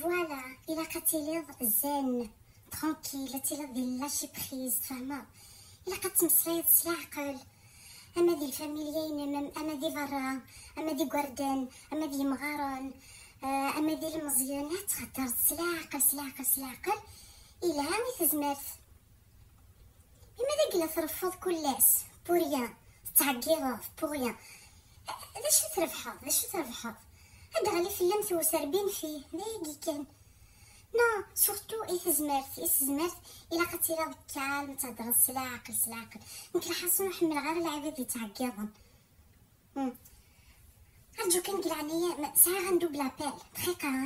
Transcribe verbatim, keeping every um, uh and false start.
Voilà, ilaq ad tiliḍ zen, tranquille, ad tiliḍ di lâcher prise, tfehmeḍ? Ilaq ad tmeslayeḍ s leɛqel, ama di lfamilya-inem, ama di berra, ama d igerdan, ama d yimɣaren, eh, ama d ilmeẓyen, ad theddreḍ s leɛqel, s leɛqel, s leɛqel, ilha i tezmert. Imi d agla treffuḍ kul ass, pour rien, tettɛeggiḍeḍ, pour rien. D acu trebḥeḍ, d acu trebḥeḍ? Ad d-ɣli fell-am tewser bin fih, d ayagi kan. Non, surtout i tezmert, i tezmert, ilaq ad tiliḍ calme, ad theddreḍ s leɛqel, s leɛqel. Nekk lḥaṣun ur ḥemmleɣ ara lɛibad yettɛeggiḍen. Hmm. Rǧu kan deg leɛnaya, ma, sɛiɣ un double appel, dqiqa, ha?